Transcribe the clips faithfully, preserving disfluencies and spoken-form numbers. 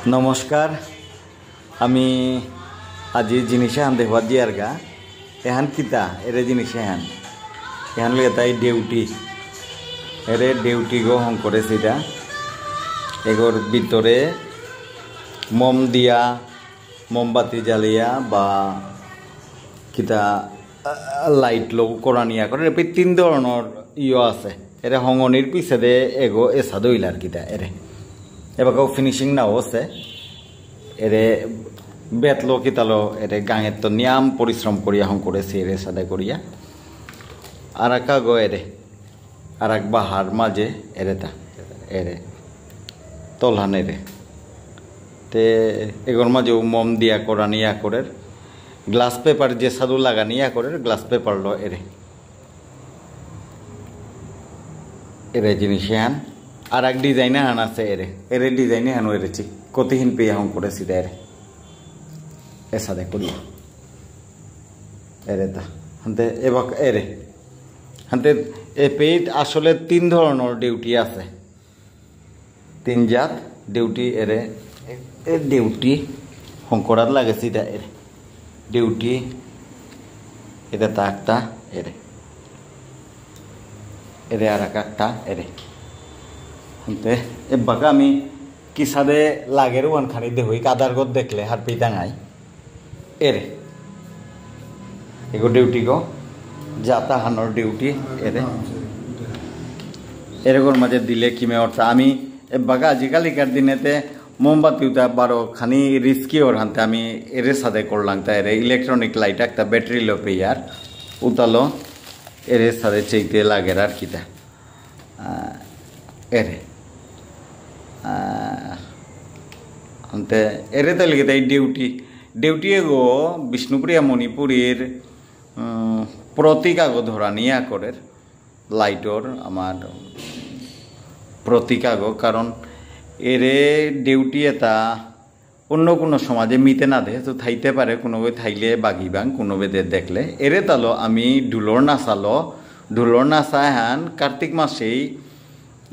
নমস্কার। আমি আজি জিনিস এহান দেখবার দিয়ারগা। এহান কিতা? এরে জিনিস এহান। এহান লগে তাই ডিউটি। এরে ডিউটি গো হঙকরেসিতা। এগর ভিতরে মোম দিয়া, মোমবাতি জ্বালিয়া বা কিতা, আ, লাইট লো করানিয়া করে। এপেই তিন ধরনর ইয়ো আছে। এরে হঙনির পিছেদে এগো এসাদে ইলার কিতা এরে। এবাকাও ফিনিশিং না হসে। এরে বেতলো কিতালো এরে গাঙেত্ত নিয়াম পরিশ্রম করিয়া হঙকরেসি এরে সাদে করিয়া। আরাকাগো এরে। আরাক বাহার মাঝে এরে তা। এরে। তলহান এরে। তে এগর মাঝেও মোম দিয়া করানিয়া করের। গ্লাস পেপার যেসাদে লাগানিয়া করের, গ্লাস পেপার লো এরে। এরে জিনিস এহান। আরাক ডিজাইন এহান আছে এরে। এরে ডিজাইন এহানও এরে ঠিক। কতিহান পেয়া হঙকরেসিতা এরে। এসাদে করিয়া। এরে তা। হানতে এবাকা এরে। হানতে এপেইত আসলে তিন ধরনর ডিউটি আছে। তিন জাত ডিউটি এরে। এ, এ ডিউটি হঙকরাত লাগেসিতা এরে। ডিউটি এতা তাকতা এরে। এরে আরাকাকতা এরে। হানতে এবাকা আমি কিসাদে লাগের ওহান খানি দেহুই কাদার গত দেখলে হারপেইতাঙাই। এরে। এগো ডিউটি গো। জাতা হানর ডিউটি এরে। এরেগর মাঝে দিলে কিমে অরতা আমি এবাকা আজিকালিকার দিনেতে মোমবাতি উতা বারো খানি রিস্কি অর হানতে আমি এরে সাদে করলাম তা এরে ইলেকট্রনিক লাইট একটা ব্যাটারি লো পেয়ার উতালো এরে সাদে চেইতে লাগের আর কিতা। আহ, এরে। আহ, আনতে এরে তাইলে কি তাই ডিউটি। ডিউটি এগো বিষ্ণুপ্রিয়া মণিপুরীর, উম, প্রতীক আগো ধরানিয়া করের। লাইটর আমার প্রতীক আগো। কারণ এরে ডিউটি এতা অন্য কোনো সমাজে মিতে না দেহে, তো থাইতে পারে, কোনো বে থাইলে বাগিবাং, কোনো বে দে দেখলে। এরে তালো আমি ঢুলর নাচালো, ঢুলর নাচা এহান কার্তিক মাসেই,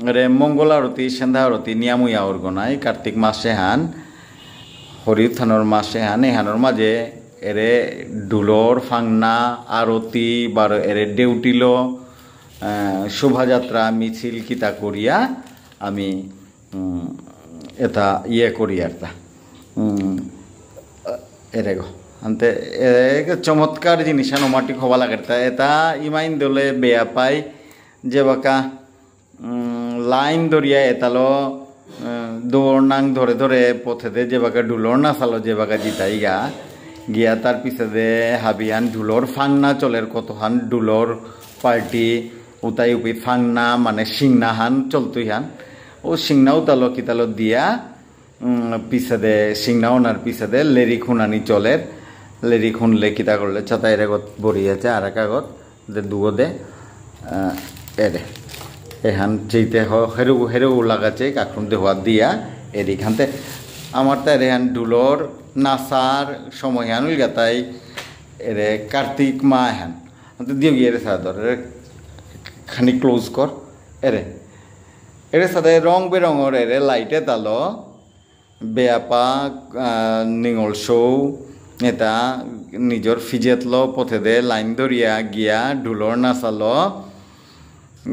এরে মঙ্গল আরতি, সন্ধ্যা আরতি, নিয়ামুয়া অর্গনাই, কার্তিক মাসে হান, হরি উত্থানর মাসে হান, এহানর মাঝে এরে ঢুলর ফাংনা, আরতি, বারো এরে ডিউটিলো, আহ, শোভাযাত্রা, মিছিল কিতা করিয়া আমি উম, এতা ইয়ে করি আর তা। উম, এরেগো। আনতে, এ, চমৎকার জিনিস আনো মাটি খোবা লাগে তা। এতা ইমাইন দলে বেয়া পাই, যে বাকা, উম, লাইন ধরিয়া এতালো, উম, দৌড় নাং ধরে ধরে পথেদে যে বাকা ঢুলর নাচালো যে বাকা জিতাইগা। গিয়া তার পিছেদে হাবিয়ান ঢুলর ফাংনা চলের কতহান ঢুলর পার্টি উতাই উপি ফাংনা মানে সিংনা হান চলতুই হান। ও সিংনা উতালো কিতালো দিয়া, উম, পিছেদে, সিংনা ওনার পিছেদে লেরিক হুনানি চলের। লেরিক হুনলে কিতা করলে, চাতা এরে গত বড়ি আছে, আর এক আগত, দে দুগো দে, আহ, এরে। এহান চেইতে হ-, হেরু, হেরু লাগাছে, কাকুন দে হুয়া দিয়া, এরি খানতে। আমার তাই এরে হান ঢুলর, নাচার, সময় হান উলগাতাই, এরে কার্তিক মা হান। আনতে দিও গিয়ে এরে সাদর, এরে খানি ক্লোজ কর, এরে। এরে সাদে রং বেরঙর এরে লাইটে তালো, বেয়াপা, আহ, নিঙল সৌ, এতা নিজর ফিজেতলো পথেদে লাইন ধরিয়া গিয়া ঢুলর নাচালো,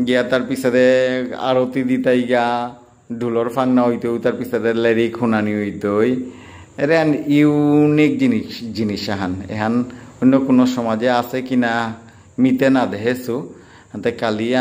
গিয়া তার পিছেদে আরতি দিতাইগা, ঢুলর ফাংনা হইতই, তার পিছেদে লেরিক হুনানি হইতই। এরে আন ইউনিক জিনিস, জিনিস আহান। এহান অন্য কোনো সমাজে আছে কিনা মিতে না দেহেছু। আনতে কালি আমি